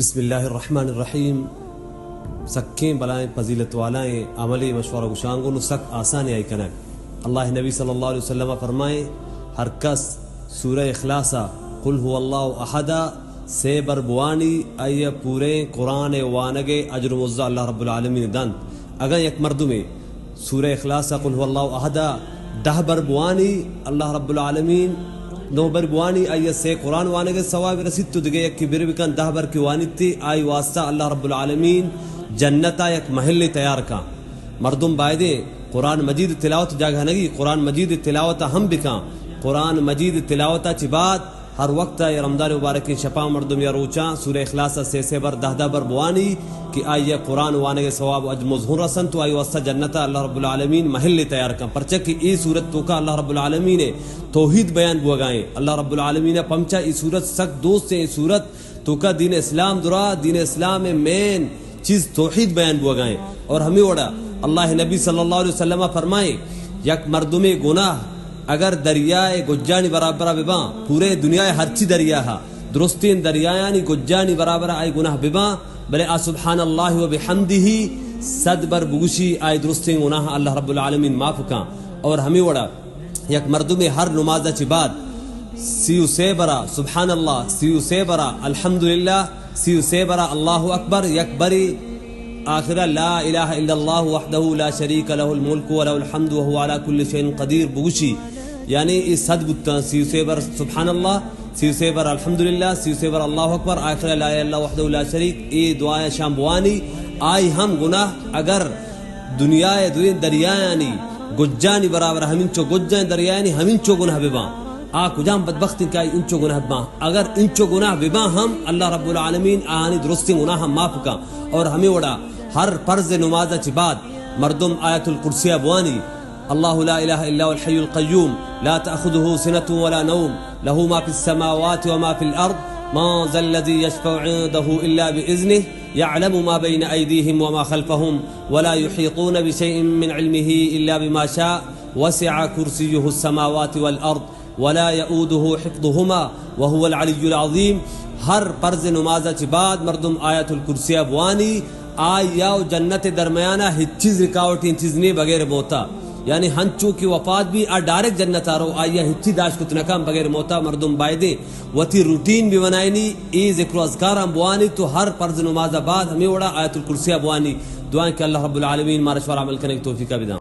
بسم اللہ الرحمن الرحیم۔ سکیں بلائیں فضیلت والائیں عملے مشورہ گشانگو نو سک آسانے آئی کنگ۔ اللہ نبی صلی اللہ علیہ وسلم فرمائے، ہر کس سورہ اخلاص قل هو اللہ احد سے بر بوانی، آئی پورے قرآن وانگ اجر و مزہ اللہ رب العالمین دنت۔ اگاں یک مردمے سورہ اخلاص قل هو اللہ احد دہ بر بوانی، اللہ رب العالمین نو بر بوانی، آئی سے قرآن وانگ ثواب رسیت۔ تو دگہ یکی بر بکن، دہ بر کی وانیتی، آئی واسطہ اللہ رب العالمین جنتا یک محلے تیار کن۔ مردم بایدیں قرآن مجید تلاوت جاگہ نگی، قرآن مجید تلاوت ہم بکن، قرآن مجید تلاوت چی بعد ہر وقت اے رمضان مبارکیں شپاں مردم یا روچاں سورہ اخلاص سے سے بر دہ دہ بر بوانی کہ آئی قرآن وانگ ثواب و اجر مزہ ہن رسنت و آئی واسطہ جنت اللہ رب العالمین محلے تیار کن۔ پرچہ کہ اے سورت توکا اللہ رب العالمین توحید بیان بوگائیں۔ اللہ رب العالمین پمچا اے سورت سک دوست ایں۔ اے سورت توکا دین اسلام درا، دین اسلام مین چیز توحید بیان بوگائیں۔ اور ہمیں وڑا اللہ نبی صلی اللہ علیہ وسلم فرمائیں، یک مردمے گناہ اگر دریائے گجانی برابرا بباں، پورے دنیائے ہرچی دریا ہا، درستیں دریایانی گجانی برابرا آئی گناہ بباں، بلے آ سبحان اللہ و بحمدہ صد بر بگوشی، آئی درستیں گناہ اللہ رب العالمین معاف کن۔ اور ہمیں وڑا یک مردمے ہر نماز چی بعد سی و سے برا سبحان اللہ، سی و سے برا الحمدللہ، سی و سے برا اللہ اکبر، یک بری آخرہ لا الہ الا اللہ وحدہ لا شریک لہ الملک و لہ الحمد وہو علی کل شیء قدیر بگوشی، یعنی اے صد بوتاں، سی و سے بر سبحان اللہ، سی و سے بر الحمدللہ، سی و سے بر اللہ اکبر، آخرہ لا الہ الا اللہ وحدہ لا شریک، اے دعا شام بوانی، آئی ہم گناہ اگر دنیائے دوئیں دریایانی گجانی برابر، ہمینچو گجیں دریایانی ہمینچو گناہ بباں، آ کجام بدبخت انت کہ آئی انچو گناہ بباں؟ اگر انچو گناہ بباں ہم اللہ رب العالمین آہانی درستیں گناہ معاف کن۔ اور ہمیں وڑا ہر فرض نماز چی بعد مردم آیت الکرسی بوانی، الله لا إله إلا هو الحي القيوم، لا تأخذه سنة ولا نوم، له ما في السماوات وما في الأرض، من ذا الذي يشفع عنده إلا بإذنه، يعلم ما بين أيديهم وما خلفهم، ولا يحيطون بشيء من علمه إلا بما شاء، وسع كرسيه السماوات والأرض، ولا يؤوده حفظهما وهو العلي العظيم۔ ہر فرض نماز چی بعد مردم آیت الکرسی بوانی، آیا و جنت درمیانا ہچ چیز رکاوٹیں چیز نے بغیر موتا، یعنی ہنچو کہ وفات بی آ ڈائریکٹ جنت آرو، آیا ہچی داشت کت نکان بغیر موتا۔ مردم بایدیں وتی روٹین بی بنائینی، اے ذکر و اذکاراں بوانی تو ہر فرض نماز بعد ہمیں وڑا آیت الکرسی بوانی۔ دعائیں کہ اللہ رب العالمین مارا شوار عمل کنگ توفیق بداں۔